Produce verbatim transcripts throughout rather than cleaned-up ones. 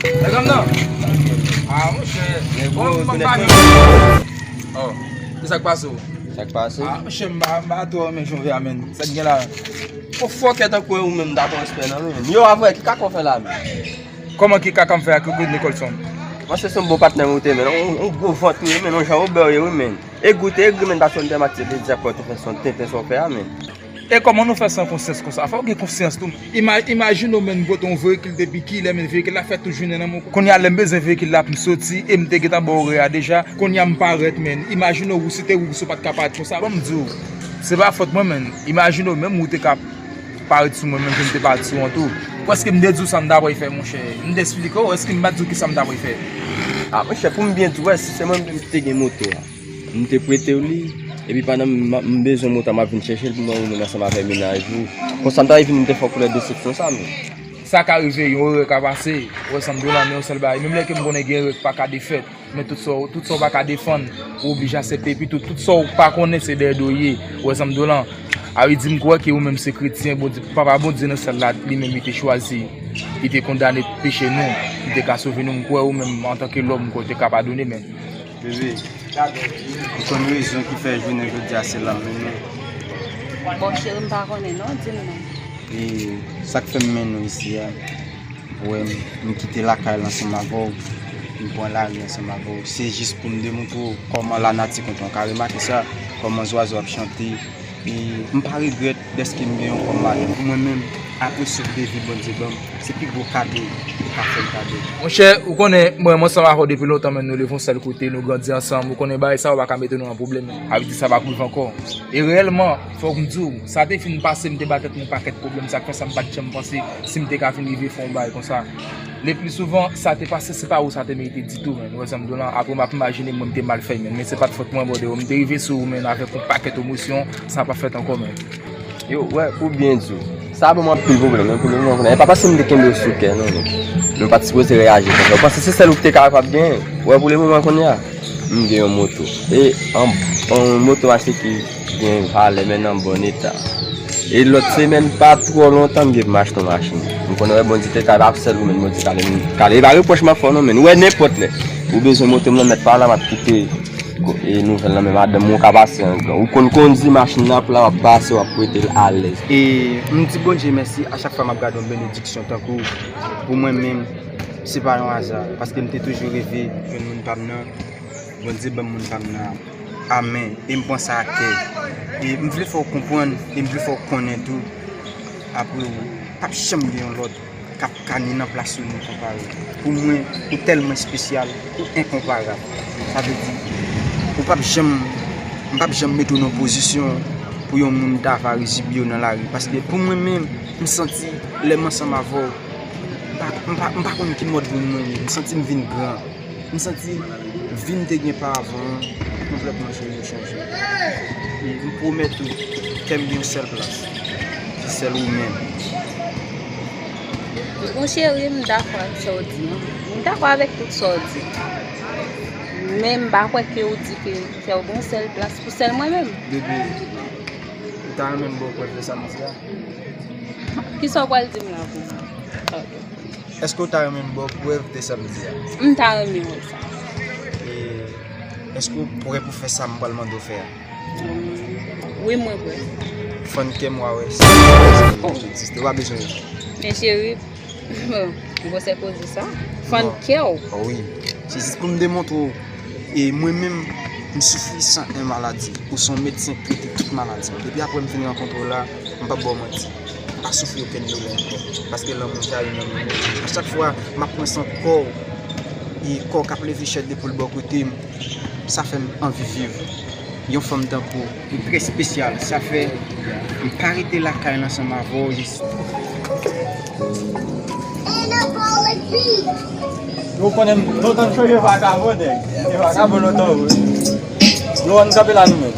Nèg la nan. Ah, monchè. Bon, bon, pa jwe. Oh, se sa k pase w? Sa k pase? Ah, monchè, m pa, m pa twò renmen jan w veye a, menn. Sa k gen la? Yon fòkè tankou ou menm, m ta pran respè nan men. Yo, avè, ki kaka w fè la, menn? Kòman ki kaka m fè ak ou, Nicolson? Paske se yon bon patnè m ou te, menn. On, on gwo vant ou ye, menn. On jan ou bè w ye, wi, menn. E goute, e gri, menn, paske yon tèm aktivite, di ak ou te fè son tenten sa w fè a, menn. E kòman nou fè san konsyans konsa? Fò w gen konsyans tou. Ima-, imajine w, menn, m pote yon veyikil depi kilè, menn, veyikil la fè tout jounen nan men w. Kounye a, lè m bezwen veyikil la pou m soti, e m te gentan ba w orè a deja, kounye a m parèt, menn. Imajine w, si te ou, si w pa t ka parèt konsa. Ban m di w, se pa fòt mwen, menn. Imajine w, menm ou te ka parèt sou mwen, menm jan m te parèt sou ou tou. Ou èske m te di w sa m ta pral fè, monchè? M te eksplike w, èske m pa t di w ki sa m ta pral fè? Ah, monchè, pou m byen di w, wè, si se mwen menm ki te gen moto a. M te prete w li, epi pandan m, m bezwen moto a, m ap vin chèche l pou mwen ou menm ansanm avèk mennaj ou. Konsa m ta vin, m te fè w konnen desepsyon sa, men. Sa ka rive, yon erè ka pase, ou wè sa m di w la, men yon sèl bagay. Menm lè ke m konnen gen erè ki pa ka defèt, men tout sa w, tout sa w pa ka defann, ou oblije aksepte. Epi tou, tout sa w pa konnen, se dèyè do w ye, ou wè sa m di w la. A vle di, m kwè ke ou menm se kretyen, Bondye, Papa Bondye nan syèl la, li menm li te chwazi, li te kondane peche nou, li te ka sove nou. M kwè ou menm, antanke lòm, m kwè w te ka padone, men. Bebe, ou konn rezon ki fè jounen jodi a se la m mennen w? Bon, cheri, m pa konnen non, di m non. E sa k fè m mennen w isi a, ou wè m, m kite lakay la ansanm avè w, m pran lari ansanm avè w. Se jis pou m demontre w kòman lanati kontan. Ou ka remake sa, kòman zwazo ap chante, E m pa regrèt dèske m gen yon fanm madanm. Pou mwen menm, apre souf de vi Bondye ban m, se pi gwo kado ou ka fè m kado. Monchè, ou konnen, mwen, mwen ansanm avè w depi lontan, men nou leve yon sèl kote, nou grandi ansanm. Ou konnen bagay sa yo pa ka mete nou nan pwoblèm. Sa vle di sa p ap rive ankò. E reyèlman, fòk m di w, sa te fin pase, m te ba tèt mwen yon pakèt pwoblèm. Sa k fè sa m pa t janm panse si m te ka vin rive fè yon bagay konsa. Le pli souvan, sa te pase, se pa ou sa te merite ditou, menn. Ou wè sa m di w lan? Apre, m ap imajine mwen, m te mal fè, menn. Men se pa t fòt mwen, brother. M te rive sou ou, menn, avèk yon pakèt emosyon, sa p ap fèt ankò, menn. Yo, wè, pou byen di w, sa ban m anpil pwoblèm, menn, pou le moman kounye a. E pa paske m te kenbe w sou kè, non, menn. Men w pa t sipoze reyaji konsa. Ou panse se sèl ou ki te kapab genyen? Ou wè, pou le moman kounye a, m gen yon moto. E yon, yon moto m achte ki gen valè, men nan bon eta. E lòt semèn, pa twò lontan, m gen pou m achte yon machin. M konnen, wè, Bondye te ka, pa sèl ou menm, Bondye ka ale, ka ale. E pa repwòch m ap fè w non, menn. Ou wè, nenpòt lè ou bezwen moto m nan, mèt pa la, m ap kite ko-, e nouvèl nan men madanm ou ka pase an gran. Ou konn kondui machin nan, ap la, w ap pase, w ap prete l alèz. E m di Bondye mèsi a chak fwa m ap gade yon benediksyon tankou pou mwen menm, se pa yon aza, paske m te toujou reve jwenn moun pa m nan, Bondye ban m moun pa m nan. Amèn. E m pran sa ak kè. E m vle fè w konprann, e m vle fè w konnen tou, apre ou, p ap janm gen yon lòt k ap ka ni nan plas ou ni konpare w. Pou mwen, ou tèlman espesyal, ou enkonparab. Sa vle di, ou p ap janm, m p ap janm mete w nan pozisyon pou yon moun ta va rizibye w nan lari. Paske pou mwen menm, m santi lè m ansanm avè w, m pa, m pa, m pa konn ki mòd moun mwen ye. M santi m vin gran. M santi vi m te gen pa avan an konplètman chanje, chanje. E m pwomèt ou, kè m gen yon sèl plas. Se sèl ou menm. Mon cheri, m dakò ak sa w di an. M dakò avèk tout sa w di. Men m pa kwè ke w di ke kè w gen yon sèl plas pou sèl mwen menm. Bebe, ou ta renmen m ba w prèv de sa m di a? Kisa w pral di m la pou mwen? Ok. Èske w ta renmen m ba w prèv de sa m di a? M ta renmen wè sa. E èske w prè pou fè sa m pral mande w fè a? Wi, mwen prè. Fann kè m, w a wè si sa egziste. Ou pa bezwen wè. Men cheri, gwosè koze sa. Fann kè w. Wi. Se jis pou m demontre w. E mwen menm, m soufri san en maladi. Ou se yon medsen k trete tout maladi m. Depi apre m fin rankontre w la, m p ap ba w manti. M pa soufri okenn doulè ankò. Paske lanmou w te ale nan men mwen. A chak fwa m ap pran sant kò w, e kò w k ap leve chèt depoul bò kote m, sa fè m anvi viv. Yon fanm tankou ou, ou trè espesyal. Sa fè m pa rete lakay la ansanm avè w jis. Yo konnen m lontan m chanje vakabon, nèg. Se vakabon lontan, wi. Yo, ann kanpe la nou menm.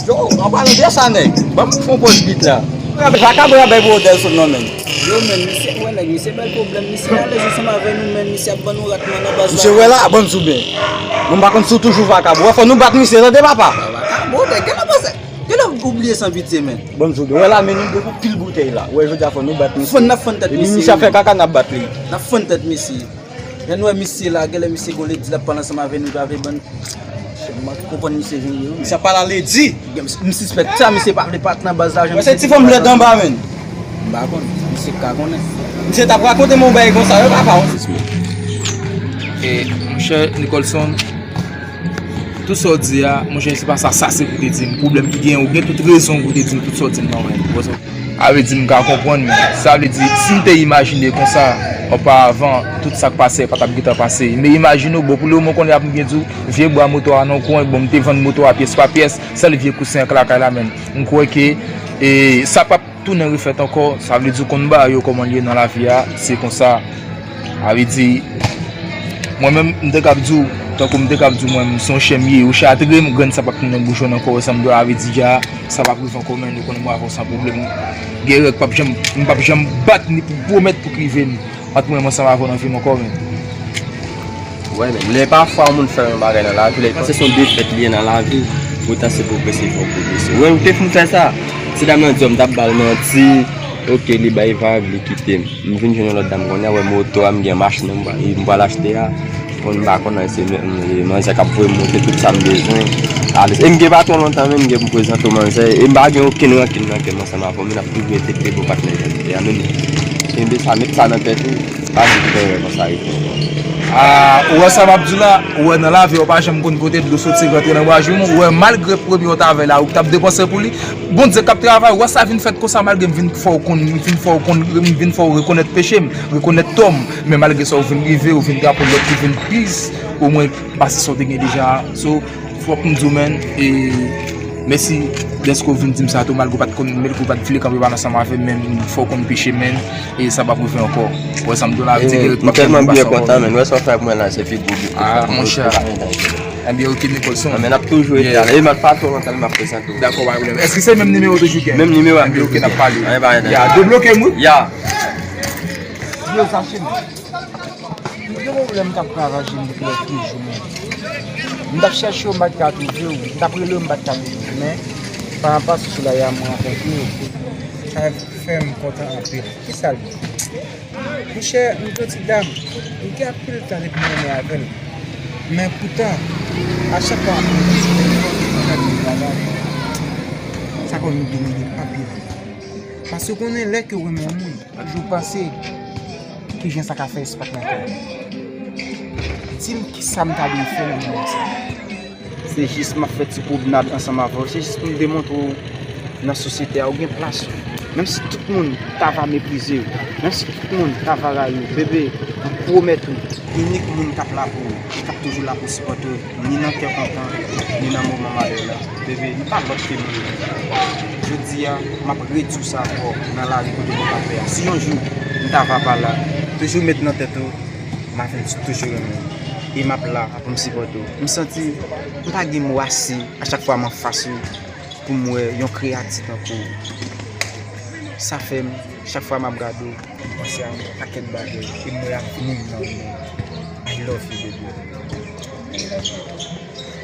Yo, an palan de sa, nèg. Ban m fè yon pòz bit la. Vakabon ap bay bwodèl sou non, menm. Yo, menm, misye, wè, nèg, misye bay pwoblèm, misye alèz ansanm avè nou, menm, misye ap ban nou rat nan baz la. Misye wè la, ban m sou ben. Mwen m pa konn si w toujou vakabon. Wè, fò nou bat misye, tande, papa. Vakabon, nèg, gade pase. Genlè ou bliye san pitye, men. Bon, m di w, wè la, men nou dwe pou pil boutèy la. Wè, jodi a fò nou bat misye. Fann, n ap fann tèt misye. Misye ap fè kaka, n ap bat li. N ap fann tèt misye. Lè n wè misye la, genlè misye gon ledi l ap pale ansanm avè nou, pa vle ban n konprann misye vin yo. Misye ap pale a ledi. M sispèk sa, misye pa vle patnè baz la, jan misye ti fanm lèd anba, men. M pa konn, misye ka konnen. Misye t ap rakonte m yon bagay konsa, yo, papa w. E, monchè Nicholson, tout sa w di a, monchè, se pa sa, sa se pou te di m. Pwoblèm ki genyen, ou gen tout rezon pou te di m tout sa w di m nan, men. A vle di, m ka konprann, men sa vle di, si m te imajine konsa, oparavan, tout sa k pase, pa t ap gentan pase. Men imajine w, bon, pou le moman kounye a, m gen di w, vye bwa moto a nan kwen, bon, m te vann moto a pyès pa pyès, sèl vye kousen an k lakay la, men. M kwè ke, e, sa p ap tounen refèt ankò, sa vle di w konn bagay yo kòman l ye nan lavi a, se konsa. A vle di, mwen menm, m te kab di w, tankou m te kab di w, mwen menm, se yon chen m ye, ou chatre m, grenn sa p ap tounen bouch w ankò, wè sa m di w la, a vle di, dja, sa p ap rive ankò, men nou konnen mwen avè w san pwoblèm. Gen règ p ap janm, m p ap janm bat ni pou pwomèt pou k rive m, ant mwen menm ansanm avè w nan vi m ankò, men. Wè, men lè pafwa yon moun fè yon bagay nan lavi, lè li panse se yon defèt li ye nan lavi, poutan se pwogrese, fò w pwogrese. Mwen, m te fin fè sa. Ti dam nan di w m t ap ba l manti. Oke, li bay vag, li kite m. M vin jwenn yon lòt dam kounye a, wè moto a, m gen machin nan, m pral, m pral achte a. Konn m pa konn anyen, se m, m, manzè k ap voye m monte tout sa m bezwen. Alèz. E m gen pa twò lontan, men m gen pou m prezante w manzè. E m pa gen okenn rankin nan kè m ansanm avè w, men n ap toujou rete pi bon patnè jan nou te a, men kenbe sa, met sa nan tèt ou. Pa vin fè erè konsa rive ankò. Ah, ou wè sa m ap di w la? Ou wè nan lavi a, ou pa janm konn kote dlo soti rantre nan bwa joumou. Ou wè, malgre premye w t avè l la, ou t ap depanse pou li. Bondye k ap travay, ou wè sa vin fèt konsa, malgre m vin fè w konn, m vin fè w konn, m vin fè w rekonèt peche m, rekonèt tò m. Men malgre sa, ou vin rive, ou vin trape lòt ki vin plis, omwen, pase sa w te gen deja a. So, fòk m di w, men, e, mèsi dèske w vin di m sa tou, malgre w pa t konn, malgre w pa t vle kanpe pale ansanm avè m, men fò w konn peche, men, e sa p ap rive ankò. Ou wè sa m di w la, vin di, m tèlman byen kontan, men, wè sa w fè pou mwen la, se pi gwo gift. Ah, monchè. Ebyen, oke, Nicholson. Men n ap toujou rete ale. E m ap pa twò lontan, m ap prezante w. Dakò, pa pwoblèm. Èske se menm nimewo toujou gen? Menm nimewo a. Ebyen, oke, n ap pale. Ya, debloke m, wi. Ya. Yo, sa chim. M gen pwoblèm, m t ap ravaje m depi lè toujou, men. M t ap chèche w, m pa t ka twouve w. M t ap rele w, m pa t ka twouve w. Men, pa rapò sou la, y a mwen rankontre w. Sa fè m kontan anpil. Kisa l ye? Monchè, m gen yon ti dam. M gen anpil tan depi m renmen avè l. Men poutan, a chak fwa m ap di l, sa konn domine anpil. Paske w konnen, lè ke w renmen yon moun, toujou panse kijan sa ka fè espas nan kè w. Di m kisa m ta dwe fè nan moman sa. Se jis m ap fè ti pwomnad ansanm avè w. Se jis pou m demontre w nan sosyete a, ou gen plas ou. Menm si tout moun ta va meprize w, menm si tout moun ta va rayi w, bebe, m pwomèt ou, inik moun k ap la pou ou, e k ap toujou la pou sipòte w, ni nan kè kontan, ni nan moman malè la. Bebe, m pa lòt ke moun. Jodi a, m ap redi w sa ankò nan lari kote nou t ap fè a. Si yon jou m ta va pa la, toujou met nan tèt ou, Marvens toujou renmen w. E m ap la pou m sipòte w. M santi m pa gen mo ase a chak fwa m anfas ou pou m wè yon kreyati tankou w. Sa fè m, chak fwa m ap gade w, m panse a yon pakèt bagay e m wè avni m nan men w. I love you, baby.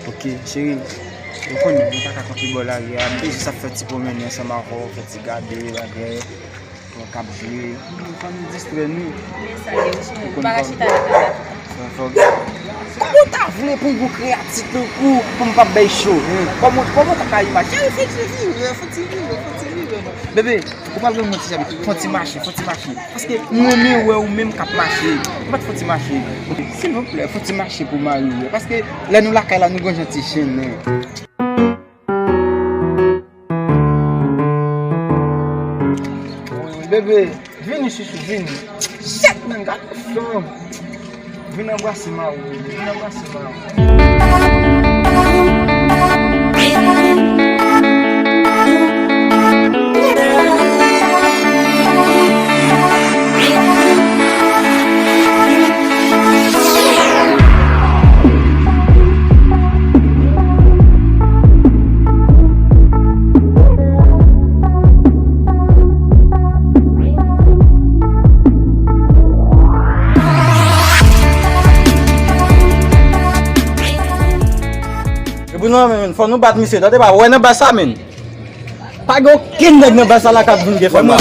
Ok, cheri, ou konnen, m pa ka kanpe bò lari a. M te jis ap fè ti pwomène ansanm avè w, fè ti gade bagay, w k ap jwe. Fò nou distrè nou. Men sa ye, wi, cheri, nou pa ka chita la. Fò, fò. Kòman w ta vle pou m gon kreyati tankou w, pou m p ap bay cho? Kòman, kòman w ta ka imajine? Cheri, fè ti rive, fè ti rive, fè ti rive, non. Bebe, ou pa bezwen manti, Javi. Fè ti mache, fè ti mache. Paske m renmen wè ou menm k ap mache. Ou pa t fè ti mache. Silvouplè, fè ti mache pou mari w. Paske lè nou lakay la, nou gon jan ti chen, men. Wi, wi, bebe, vini, chouchou, vini. Shit, man, gade fanm. Vin anbrase mari w, vin anbrase mari w. Epi non, men, fò nou bat misye, tande pa, wè nan bas sa, men. Pa gen okenn nèg nan baz sa la k ap vin gen fanm la.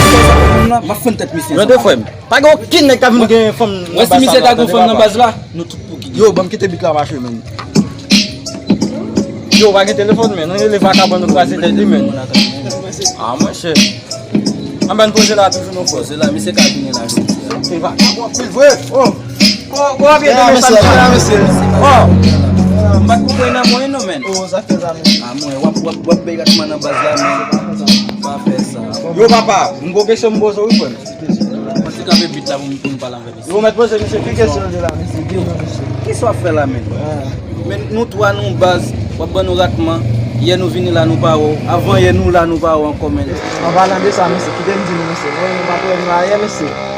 M ap fann tèt misye. Tande, frè m. Pa gen okenn nèg k ap vin gen fanm nan baz sa la. Wè, si misye ta gen fanm nan baz la, nou tout pou kite. Yo, ban m kite bit la mache, menn. Yo, pa gen telefòn, menn. Nou rele vakabon, nou kraze tèt li, menn. Ah, monchè. Anben, poze la toujou, non, frè. Poze la, misye ka vini la jodi a. Se vakabon anpil vre. Oh. Ko, ko ap ede mesye la, mesye. Oh. M pa t konprann nan mwen non, menn. Oh, sa fè sa, menn. Ah, mwen, w ap, w ap, w ap bay ratman nan baz la, menn. Pa fè sa. Yo, papa, m gon kesyon m poze w, wi, frè m. Mwen te kanpe bit la pou m, pou m pale avèk misye. Yo, mèt poze misye ki kesyon de la, mesye, di nou, mesye. Kisa w ap fè la, menn? Men nou twa nou baz, w ap ban nou ratman. Yè nou vini la, nou pa wè w. Avan yè nou la, nou pa wè w ankò, menn. An palan de sa, mesye, kite m di nou, mesye. Mwen, nou pa t wè nou ayè, mesye.